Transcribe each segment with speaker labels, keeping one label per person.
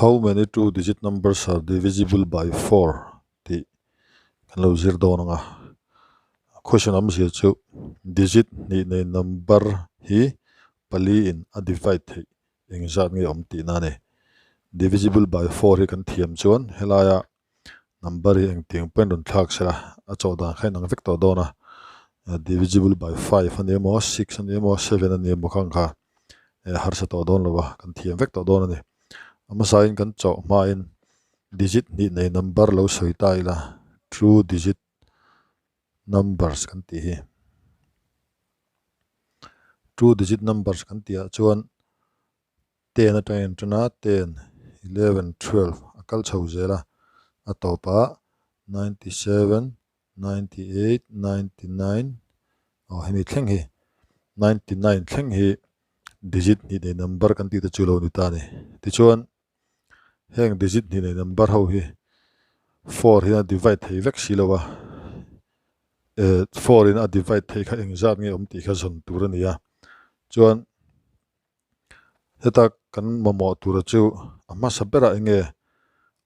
Speaker 1: How many two digit numbers are divisible by 4 tih kan lo zir dawn ang a. Question awmzia chu digit hnih nei number hi pali in a divide theih engzat nge awm tihna a ni. Divisible by 4 hi kan thiam chuan helaia number hi engtiang pawhin rawn thlak sela a chawh dan kha inang vek tawh dawn a divisible by 5 a ni emaw 6 a ni emaw 7 a ni emaw kha ang kha harsa tawh dawn lo a kan thiam vek tawh dawn a ni a hmasain kan chawh hmain digit hnih nei number lo sawi ta ila two digit numbers kan tih hi two digit numbers kan tih ah chuan 10 atangin an tan a, 10, 11, 12 a kal chho zel a, a tawpah 97, 98, 99 aw hemi thleng hi 99 thleng hi digit hnih nei number kan tih te chu lo ni ta a ni. Tichuan heng digit hnih nei number ho hi 4 hian a divide thei vek si lo a, eh 4 in a divide thei kha engzat nge awm tih kha zawn tur a ni a, chuan. Heta kan mamawh tura chu a hmasa berah eng nge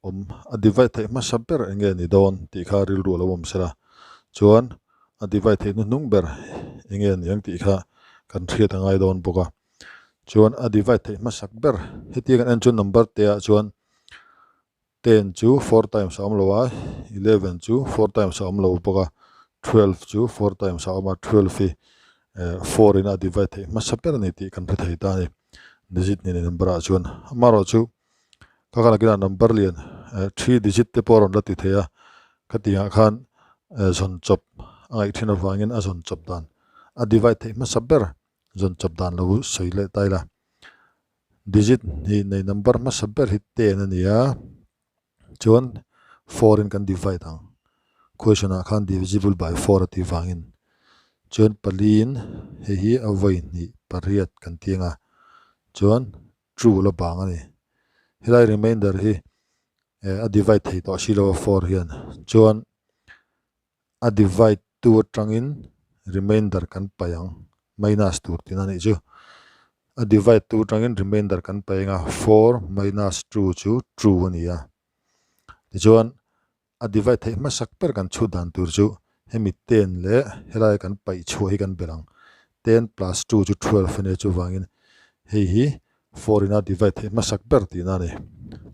Speaker 1: awm a divide theih hmasa ber eng nge ni dawn tih kha rilru a lo awm sela chuan a divide theih hnuhnung ber eng nge ni ang tih kha kan hriat a ngai dawn bawk a chuan a divide theih hmasak ber hetiang kan en chuan number te ah chuan 10 chu 4 times a awm lo a 11 chu 4 times a awm lo bawk a 12 chu 4 times a awm a 12 hi 4 in a divide theih hmasa ber a ni tih kan hre thei ta a ni digit hnih nei number ah chuan amaherawh chu ka kal akinah number lian 3 digit te pawh a rawn la ti thei a khatiang ah khan zawn chawp a ngaih thin avangin a zawn chawp dan a divide theih hmasa ber zawn chawp dan lo sawi leh ta ila. Digit hnih nei number hmasa ber hi 10 a ni a, chuan 4 in kan divide ang. Question ah khan divisible by 4 a tih vangin chuan pali in hei hi a vawi hnih pariat kan ti ang a, chuan true la bang a ni. Helai remainder hi a divide thei tawh si lo a 4 hian chuan a divide tu atangin remainder kan paih ang minus tur tihna a nih chu a divide tu atangin remainder kan paih ang a 4 minus 2 chu 2 a ni a tichuan a divide theih hmasak ber kan chhut dan tur chu hemi 10 leh helai kan paih chhuah hi kan belh ang 10 plus 2 chu 12 a nia chuvangin hei hi 4 in a divide theih hmasak ber tihna a ni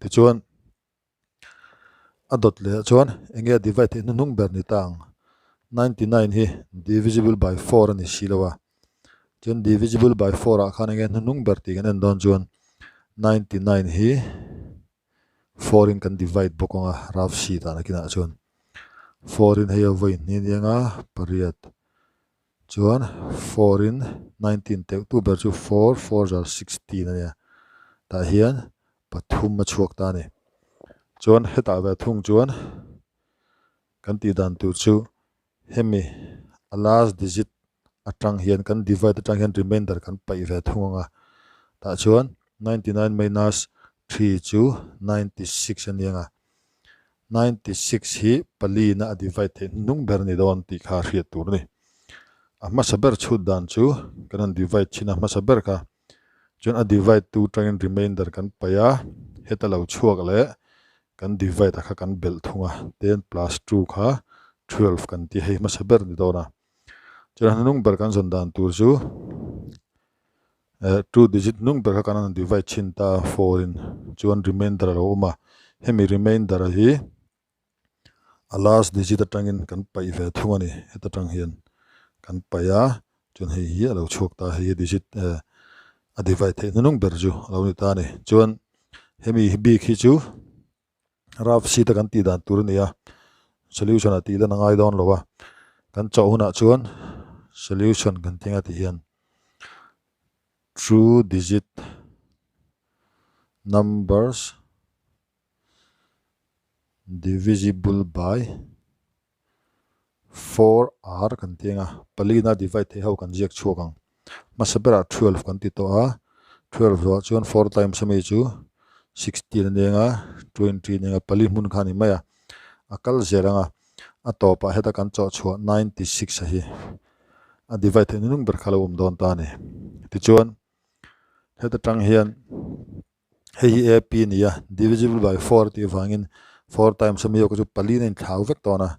Speaker 1: tichuan. A dawt leh ah chuan eng nge divide theih hnuhnung ber ni ta ang? 99 hi divisible by 4 a ni si lo a, chuan divisible by 4 ah khan eng nge hnuhnung ber tih kan en dawn chuan 99 hi 4 in kan divide bawk ang a rough sheet ah nakinah chuan 4 in hei a vawi hnih aniang a pariat chuan 4 in 19 teuh tu ber chu 4 4 zar 16 a nia tah hian pathum a chhuak ta a ni. Chuan hetah ve thung chuan kan tih dan tur chu hemi a last digit atang hian kan divide atang hian remainder kan paih ve thung ang a. Tah chuan 99 minus 3 chu 96 a ni ang a. 96 hi pali na a divide theih hnung ber a ni dawn tih kha hriat tur a ni. A hmasa ber chhut dan chu kan han divide thin a hmasa ber kha. Chuan a divide tu tangin remainder kan paih a, heta lo chhuak leh kan divide a kha kan belh thung a, 10 plus 2 kha 12 kan ti hei hmasa ber ni dawn a. Chuan a hnung ber kan zawn dan tur chu eh two digit hnung ber kha kan han divide chhin ta 4 in chuan remainder a lo awm a, hemi remainder hi a last digit atangin kan paih ve thung a ni heta tang hian kan paih a chuan hei hi a lo chhuak ta hei hi digit eh a divide theih hnuhnung ber chu a lo ni ta a ni chuan hemi hi bik hi chu rough sheet a kan tih dan tur a ni a solution ah tih lan a ngai dawn lo a kan chawh hunah chuan solution kan ti anga ti hian two digit numbers divisible by 4r kan ti ang a palina divide theih ho kan ziak chhuak ang hmasa berah 12 kan ti tawh a 12 zawh chuan 4 times ami chu 16 a ni ang a 20 a ni ang a pali hmun kha a ni mai a a kal zel ang a a tawpah heta kan chawh chhuah 96 a hi a divide theih nunung ber kha a lo awm dawn ta a ni tichuan heta tang hian. Hei hi AP a ni a, divisible by 4 tih avangin 4 times a mi ho kha chu pali na inthlau vek dawn a,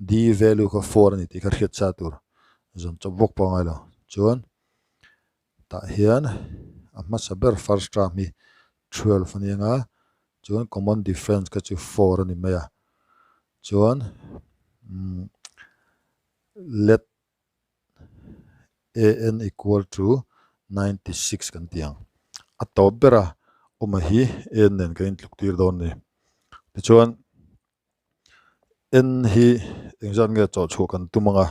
Speaker 1: D value kha 4 a ni tih kha hriat sa tur zawn chawp vawk pawh a ngai lo. Chuan tah hian a hmasa ber first term hi 12 a ni ang a, chuan common difference kha chu 4 a ni mai a, chuan umm let an equal to 96 kan ti ang. A tawp bera awma hi n nen kan intluk tir dawn a ni. Tichuan n hi engzat nge chawh chhuah kan tum ang a,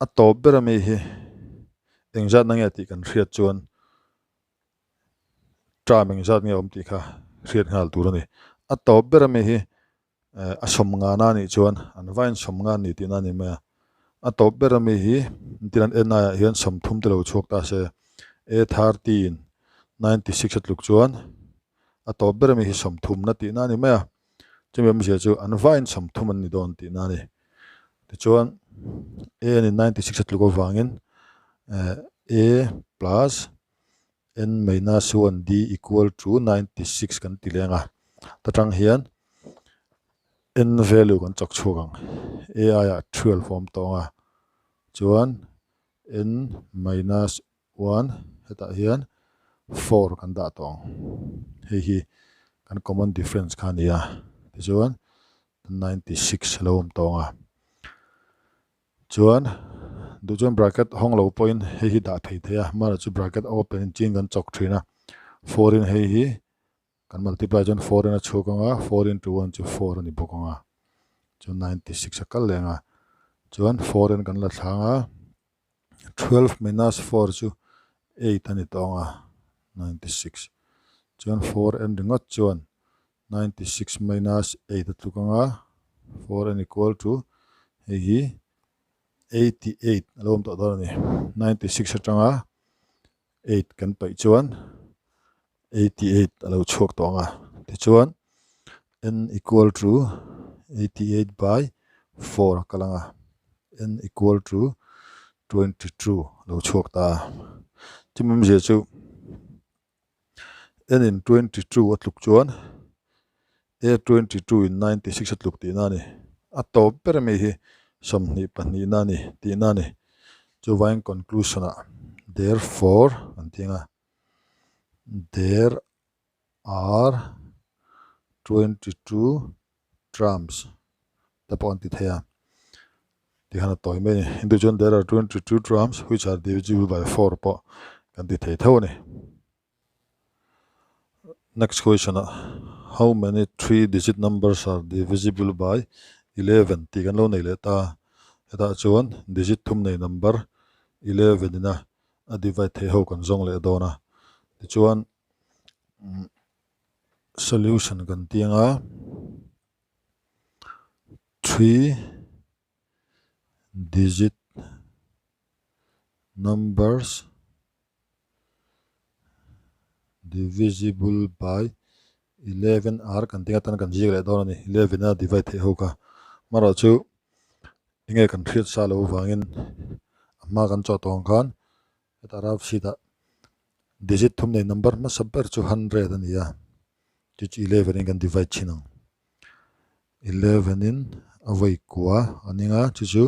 Speaker 1: a tawp bera mi hi engzatna nge tih kan hriat chuan term engzat nge awm tih kha hriat nghal tur a ni. A tawp bera mi hi A sawmngana a nih chuan an vain sawmngan ni tihna a ni mai a. A tawp ber ami hi entir an en aiah hian 30 te lo chhuak ta se A 30 in 96 a tluk chuan a tawp ber ami hi 30 na tihna a ni mai a. Chumi awmzia chu an vain 30 an ni dawn tihna a ni. Tichuan A in 96 a tluk avangin A plus N minus 1 D equal to 96 kan ti leng a, ta tang hian N value kan chawk chhuak ang. A aiah 12 a awm tawng a, chuan N minus 1 hetah hian 4 kan dah tawh ang. Hei hi kan common difference kha a ni a, tichuan 96 a lo awm tawng a. Chuan duh chuan bracket hawng lo pawhin hei hi dah thei thei a, mahni chu bracket open in chin kan chawk thin a, four in hei hi kan multiply chuan four in a chhuak ang a, four into one chu four a ni bawk ang a, chuan 96 a kal leh ang a, chuan four in kan la thlang a, 12 minus 4 chu 8 a ni tawh ang a, 96 chuan four n ringawt chuan 96 minus 8 a tluk ang a, 4 n equal to hei hi 88 a lo awm tawh dawn a ni. 96 atanga 8 kan paih chuan 88 a lo chhuak tawh ang a. Tichuan n equal to 88 by 4 a kal ang a, n equal to 22 a lo chhuak ta a. Chumi awmzia chu N in 22 a tluk chuan A 22 in 96 a tluk tihna a ni. A tawp ber ami hi 22 na a ni tihna a ni. Chuvangin conclusion ah therefore an ti ang a, there are 22 terms te pawh an ti thei a, tikhan a tawi mai a ni. Hindu chuan there are 22 terms which are divisible by 4 pawh kan ti thei tho a ni. Next question ah how many three digit numbers are divisible by 11 tih kan lo nei leh ta a, hetah chuan digit thum nei number 11 ina a divide theih ho kan zawng leh dawn a, tichuan Solution kan ti anga three digit numbers divisible by 11 are kan ti atan kan ziak leh dawn a ni 11 a divide theih ho kha marawh chu enge kan hriat sa loh avangin a hma kan chawh tawh ang khan Heta rough sheet ah digit thum nei number hmasa ber chu 100 a ni a, chu chu 11 in kan divide thin ang. 11 in a vawi kua a ning a, chu chu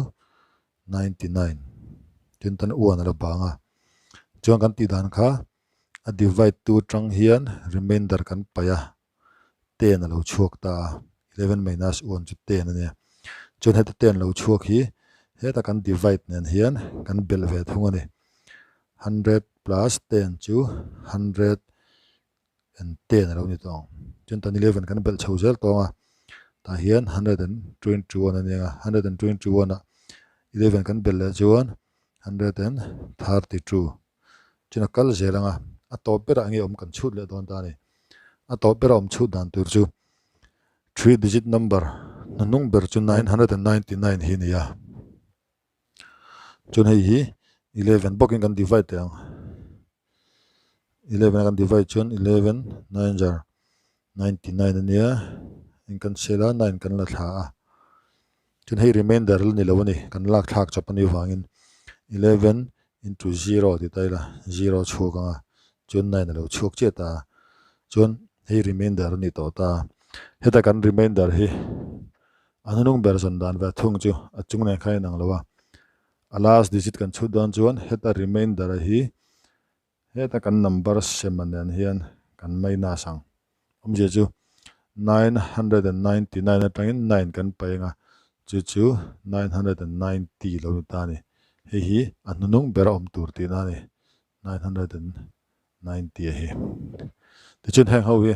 Speaker 1: 99 tin tan 1 a la bang a. Chuan kan tih dan kha a divide tu atang hian remainder kan paih a, 10 a lo chhuak ta a, 11 minus 1 chu 10 a nia. Chuan heta 10 lo chhuak hi heta kan divide nen hian kan belh ve thung a ni. 100 plus 10 chu 110 a lo ni tawh ang. Chuan tan 11 kan belh chho zel tawng a, tah hian 121 a nia, 121 ah 11 kan belh leh chuan 132. Chuan a kal zel ang a, a tawp berah nge awm kan chhut leh dawn ta a ni. A tawp bera awm chhut dan tur chu three digit number hnuhnung ber chu 999 hi a ni a. Chuan hei hi 11 bawkin kan divide leh ang. 11 a kan divide chuan 11 nine jar 99 a nia, in kan sel a nine kan la thla a. Chuan hei remainder la ni lo a ni, kan lak thlak chawp a nih vangin 11 into zero ti ta ila zero chhuak ang a, chuan nine a lo chhuak chiah ta a. Chuan hei remainder a ni tawh ta. Heta kan remainder hi a hnunung ber zawn dan ve thung chu a chung nen khan a inang lo a. A last digit kan chhut dawn chuan heta remainder hi heta kan number sema nen hian kan minus ang. Awmzia chu 999 atangin 9 kan paih ang a, chu chu 990 lo ni ta a ni. Hei hi a hnunung ber a awm tur tihna a ni. 990 a hi. Tichuan heng ho hi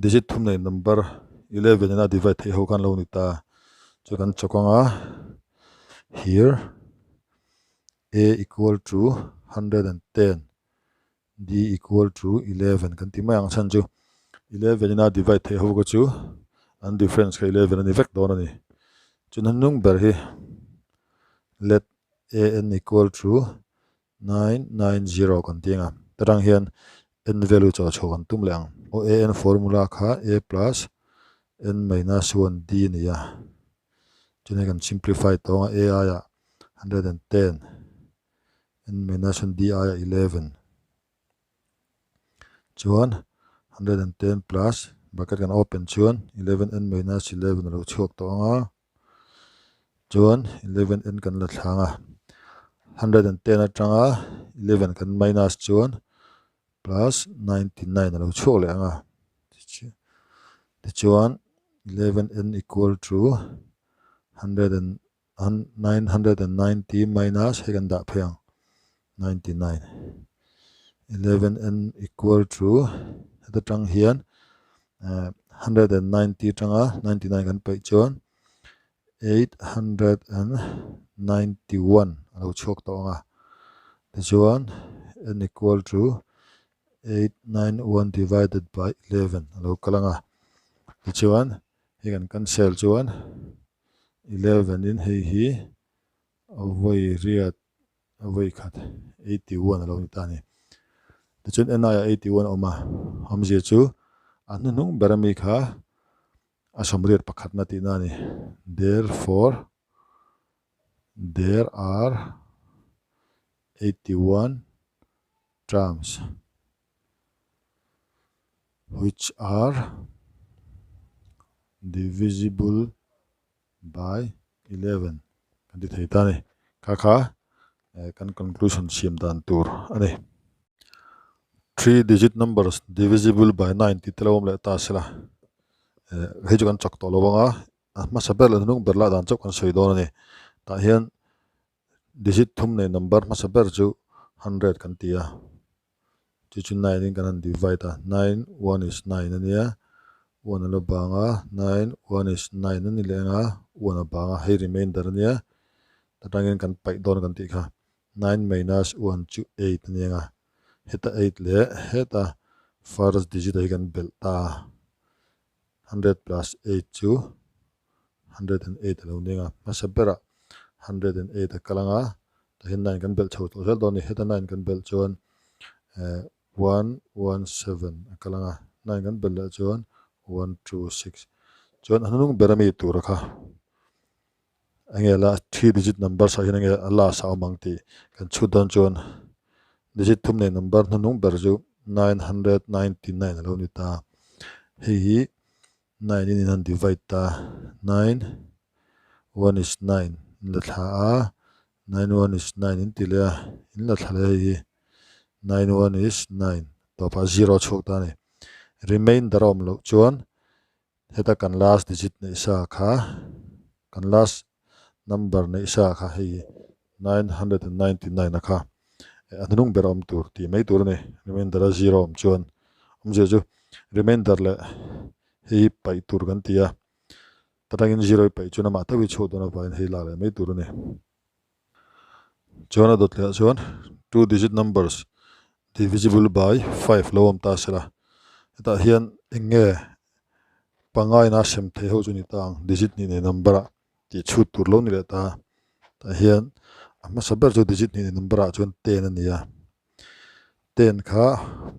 Speaker 1: digit thum nei number 11 in a divide theih ho khan lo ni ta. Chu kan chawk ang a, here a equal to 110 d equal to 11 kan ti mai ang chhan chu 11 in a divide theih ho kha chu an difference kha 11 a ni vek dawn a ni. Chuan a hnung ber hi let a n equal to 990 kan ti ang a, tarang hian n value chaw chho kan tum leh ang. Aw a n formula kha a plus n minus 1 d a ni a, chuan hei kan simplify tawng a a aiah 110 n minus 1 d aiah 11 chuan 110 plus bracket kan open chuan 11 n minus 11 a lo chhuak tawh ang a. Chuan 11 n kan la thlang a, 110 atanga 11 kan minus chuan plus 99 a lo chhuak leh ang a. Tichuan 11 n equal to 990 minus hei kan dah phei ang 99. 11 n equal to heta tang hian 190 tanga 99 kan paih chuan 891 a lo chhuak tawh ang a. Tichuan n equal to 891 divided by 11 a lo kal ang a. Tichuan hei kan cancel chuan 11 in hei hi a vawi riat a vawi khat 81 a lo ni ta a ni. Tichuan N aiah 81 a awm a, awmzia chu a hnuhnung ber ami kha a sawmriat pakhatna tihna a ni. Therefore, there are 81 terms which are divisible by 11 kan ti thei ta a ni. Kha kha kan conclusion siam dan tur a ni. Three digit numbers divisible by 9 tih te lo awm leh ta sela. Hei chu kan chak tawh lo ang a, a hmasa ber leh hnung ber lah dan chauh kan sawi dawn a ni. Tah hian digit thum nei number hmasa ber chu 100 kan ti a. Chu chu 9 in kan han divide a, 9 1 is 9 a nia, 1 a la bang a, 9 1 is 9 a ni leh ang a, 1 a bang a, hei remainder a nia, atangin kan paih dawn kan tih kha, 9 minus 1 chu 8 a ni ang a, heta 8 leh heta first digit ah hi kan belh ta a, 100 plus 8 chu 108 a lo ni ang a, hmasa berah 108 a kal ang a, tah hian 9 kan belh chho tawh zel dawn a ni, heta 9 kan belh chuan eh 117 a kal ang a, 9 kan belh leh chuan 126 chuan a hnung ber ami tura kha enge la three digit numbers ah hian enge a last a awm ang tih kan chhut dawn chuan digit thum nei number hnuhnung ber chu 999 a lo ni ta, hei hi 9 in in han divide ta 9 1 is 9 in la thla a 9 1 is 9 in ti leh a in la thla leh hei hi 9 1 is 9 tawpah 0 a chhuak ta a ni remainder a awm loh chuan heta kan last digit neih sa kha kan last number neih sa kha hei 999 a kha a hnung ber a awm tur tih mai tur a ni remainder a zero awm chuan awmzia chu remainder leh hei hi paih tur kan ti a patangin zero hi paih chuan amah teuh hi chhuak dawn avangin hei lak leh mai tur a ni chuan a dawt leh ah chuan two digit numbers divisible by 5 lo awm ta sela hetah hian eng nge pangaina sem thei ho chu ni ta ang digit hnih nei number ah tih chhut tur lo ni leh ta. Tah hian a hmasa ber chu digit hnih number ah chuan 10 a ni a, 10 kha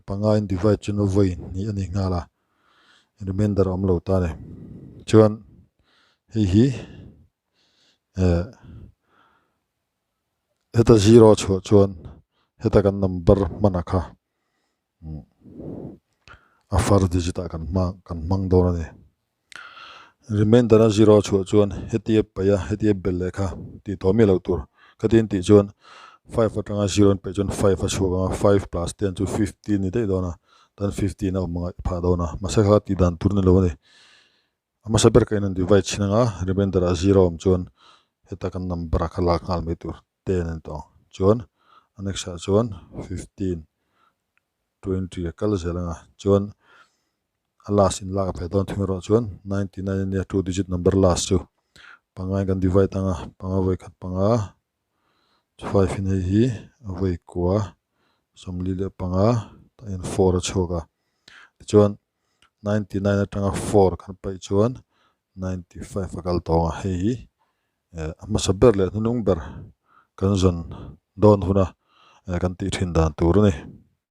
Speaker 1: panga in divide chuan a vawi hnih a ni nghal a, remainder a awm lo ta a ni. Chuan hei hi eh heta zero a chhuah chuan heta kan number hman a kha. a first digit ah kan hmang kan hmang dawn a ni. Remainder a zero a chhuah chuan hetia paih a hetia belh leh kha tih tawh miah loh tur. Khatin tih chuan five atanga zero an paih chuan five a chhuak ang a, five plus ten chu fifteen ni daih dawn a, tan fifteen a awm ngaih phah dawn a. Mahse kha tih dan tur ni lo a ni. A hmasa ber ka in an divide chhin ang a, remainder ah zero a awm chuan heta kan number a kha lak nghal mai tur ten a ni tawh ang. Chuan a next ah chuan fifteen 20 a kal zel ang a chuan a last in lak a phei dawn thung erawh chuan 99 ania two digit number last chu panga in kan divide ang a panga vawi khat panga five in hei hi a vawi kua 45 tah hian four a chhuak a tichuan 99 atanga four kan paih chuan 95 a kal tawng a hei hi eh a hmasa ber leh hnuhnung ber kan zawn dawn hun a eh kan tih thin dan tur a ni.